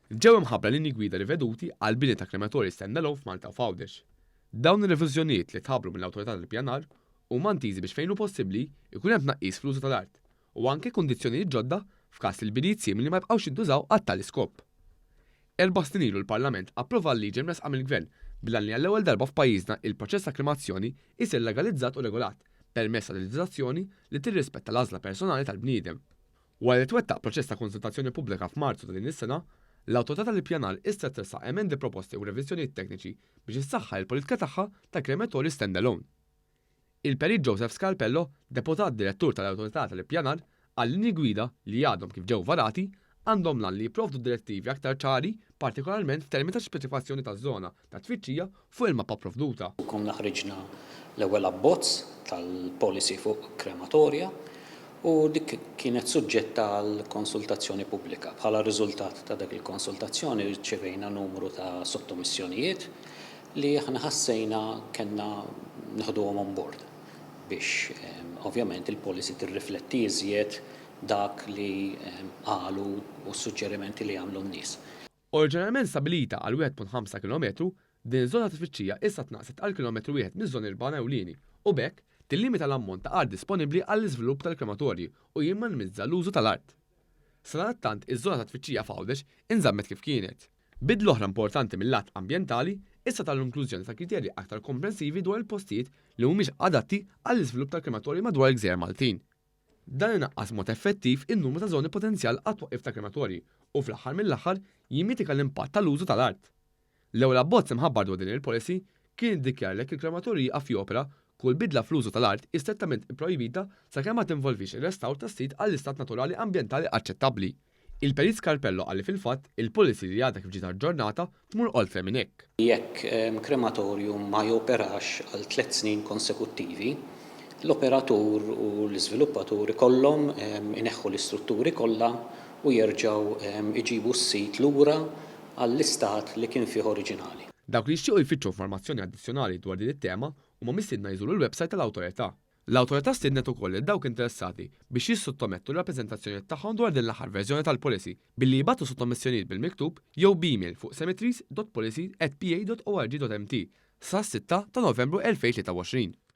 Ġew imħabbra linji gwida riveduti għall-bini ta' krematorji stand-alone f'Malta u f'Għawdex. Dawn ir-reviżjonijiet li tħabbru mill-Awtorità tal-Ippjanar huma intiżi biex fejn hu possibbli jkun hemm tnaqqis fl-użu tal-art u anke kundizzjonijiet ġodda f'każ li l-binijiet simili ma jibqgħux jintużaw għal tali skop. Erba' snin ilu l-Parlament approva l-liġi mressqa mill-Gvern bil-għan li għall-ewwel darba f'pajjiżna il-proċess ta' kremazzjoni jsir legalizzat u regolat permezz ta' leġiżlazzjoni li tirrispetta l-għażla personali tal-bniedem. Wara li twettaq proċess ta' konsultazzjoni pubblika f'Marzu ta' din is-sena, l-Awtorità tal-Ippjanar issa tressaq emendi proposti u reviżjonijiet tekniċi biex issaħħaħ il-politika tagħha ta' krematorji stand-alone. Il-Perit Joseph Scarpello, Deputat Direttur tal-Awtorità tal-Ippjanar, qal linji gwida li għadhom kif ġew varati għandhom l-għan li jipprovdu direttivi aktar ċari, partikolarment f'termini ta' speċifikazzjoni taż-żona ta' tfittxija fuq il-mappa pprovduta. Konna ħriġna l-ewwel abbozz tal-policy fuq krematorja u dik kienet suġġetta għal konsultazzjoni pubblika. Bħala riżultat ta' dak il-konsultazzjoni rċevejna numru ta' sottomissjonijiet li aħna ħassejna kellna neħduhom on board biex ovvjament il-policy tirrifletti iżjed dak li qalu u s-suġġerimenti li għamlu n-nies. Oriġinarjament stabbilita għal 1.5 kilometru, din iż-żona ta' tfittxija issa tnaqqset għal kilometru wieħed miż-żoni urbana ewlieni u b'hekk tillimita l-ammont ta' art disponibbli għall-iżvilupp tal-krematorji u jimminimizza l-użu tal-art. Sadanittant iż-żona ta' tfittxija f'Għawdex inżammet kif kienet. Bidla oħra importanti mil-lat ambjentali issa tal-inklużjoni ta' kriterji aktar komprensivi dwar il-postijiet li mhumiex adatti għall-iżvilupp tal-krematorji madwar il-gżejjer Maltin. Dan inaqqas mod effettiv in-numru ta' żoni potenzjal għat-twaqqif ta' krematorji u fl-aħħar mill-aħħar jimmitiga l-impatt tal-użu tal-art. L-ewwel abbozz imħabbar dwar din il-policy kien iddikjara li jekk il-krematorju jieqaf jopera, kull bidla fl-użu tal-art hi strettament ipprojbita sakemm ma tinvolvix ir-restawr tas-sit għall-istat naturali ambjentali aċċettabbli. Il-Perit Scarpello qal li fil-fatt, il-policy li għadha kif ġiet aġġornata tmur oltre minn hekk. Jekk krematorju ma joperax għal 3 snin konsekuttivi, l-operatur u l-iżviluppatur ikollhom ineħħu l-istrutturi kollha u jerġgħu iġibu s-sit lura għall-istat li kien fih oriġinali. Dawk li jixtiequ jfittxu informazzjoni addizzjonali dwar din it-tema huma mistiedna jżuru l-website tal-awtorità. L-awtorità stiednet ukoll lil dawk interessati biex jissottomettu r-rappreżentazzjonijiet tagħhom dwar din l-aħħar verżjoni tal-policy billi jibagħtu sottomissjonijiet bil-miktub jew b'email fuq cemeteries.policy@pa.org.mt sas-6 ta' Novembru 2023.